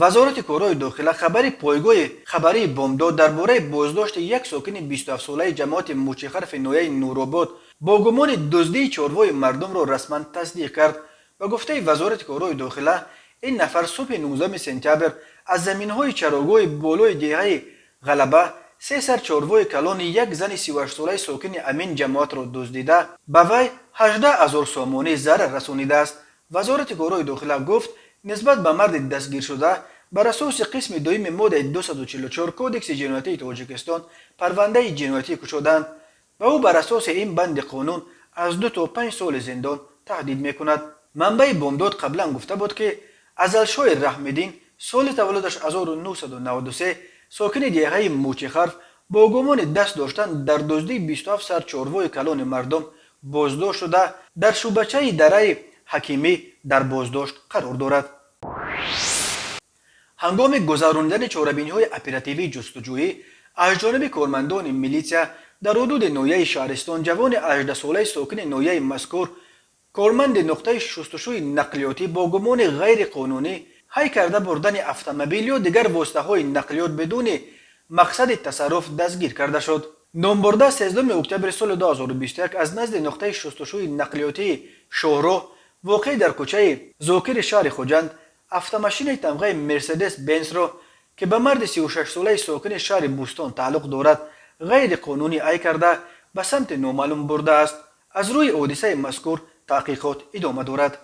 Вазорати корҳои дохила хабари пойгоҳи хабарии Бомдод дар бораи боздошти як сокини 27-солаи ҷамоати Мӯчихарфи ноҳияи Нуробод бо гумони дуздии чорвои мардумро расман тасдиқ кард. Ба гуфтаи Вазорати корҳои дохила, ин нафар субҳи 19 сентябр аз заминҳои чарогоҳи болои деҳаи Ғалаба се сар чорвои калони як зани 38-солаи сокини ҳамин ҷамоатро дуздида, ба вай 18 ҳазор сомонӣ зарар расонидааст. Вазорати корҳои дохила гуфт, нисбат ба марди дастгиршуда бар асоси қисми дуюми моддаи 244 Кодекси ҷиноятии Тоҷикистон парвандаи ҷиноятӣ кушоданд ва ӯ бар асоси ин банди қонун аз 2 то 5 соли зиндон таҳдид мекунад. Манбаи Бомдод қаблан гуфта буд, ки Азалшоҳи Раҳмиддин, соли таваллудаш 1993, сокини деҳаи Мӯчихарф, бо гумони даст доштан дар дуздии 27 сар чорвои калони мардум боздошт шуда, дар шӯъбачаи Дараи Ҳакимӣ дар боздошт қарор дорад. Ҳангоми гузаронидани чорабиниҳои оперативии ҷустуҷӯӣ аз ҷониби кормандони милитсия дар ҳудуди ноҳияи Шаҳристон, ҷавони 18-солаи сокини ноҳияи мазкур, корманди нуқтаи шустушӯи нақлиётӣ, бо гумони ғайриқонунӣ ҳай карда бурдани автомобил ё дигар воситаҳои нақлиёт бидуни мақсади тасарруф дастгир карда шуд. Номбурда 13 октябри соли 2021 аз назди нуқтаи шустушӯи нақлиётии шоҳроҳ, воқеъ дар кӯчаи Зокири шаҳри Хуҷанд, автомошинаи тамғаи Мерседес Бенсро, ки ба марди 36-солаи сокини шаҳри Бӯстон тааллуқ дорад, ғайриқонунӣ ай карда, ба самти номаълум бурдааст. Аз рӯи ҳодисаи мазкур таҳқиқот идома дорад.